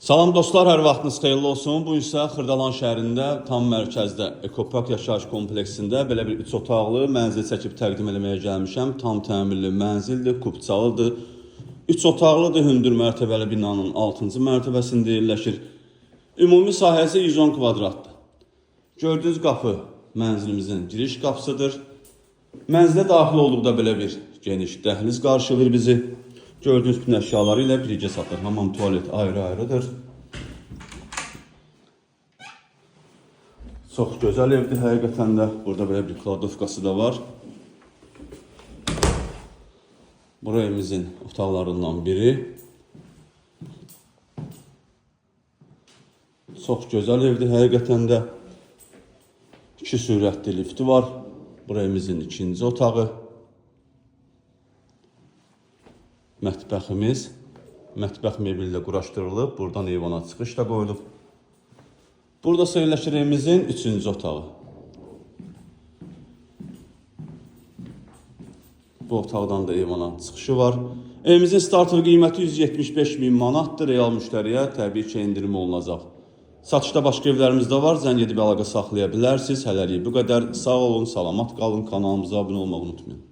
Salam dostlar, hər vaxtınız xeyirli olsun. Bu isə Xırdalan şəhərində, tam mərkəzdə, Ekopark yaşayış kompleksində belə bir 3 otaqlı mənzil çəkib təqdim eləməyə gəlmişəm. Tam təmirli mənzildir, kupçalıdır. 3 otaqlıdır, hündür mərtəbəli binanın 6-cı mərtəbəsində yerləşir. Ümumi sahəsi 110 kvadratdır. Gördüyünüz qapı mənzilimizin giriş qapısıdır. Mənzilə daxil olduqda belə bir geniş dəhliz qarşılayır bizi. Gördüyünüz bütün əşyaları ilə birgə satılır. Hamam, tualet ayrı-ayrıdır. Çox gözəl evdir həqiqətən də. Burada belə bir kladovkası da var. Bura evimizin otaqlarından biri. Çox gözəl evdir həqiqətən də. İki sürətli lifti var. Bura evimizin ikinci otağı. Mətbəximiz. Mətbəx mebeli ilə quraşdırılıb. Buradan eyvana çıxış da qoyulub. Burada isə yerləşir evimizin üçüncü otağı. Bu otaqdan da eyvana çıxışı var. Evimizin starter qiyməti 175 min manatdır. Real müştəriyə təbii ki, endirim olunacaq. Satışda başqa evlərimiz də var. Zəng edib əlaqə saxlaya bilərsiniz. Hələlik bu qədər. Sağ olun, salamat qalın. Kanalımıza abunə olmağı unutmayın.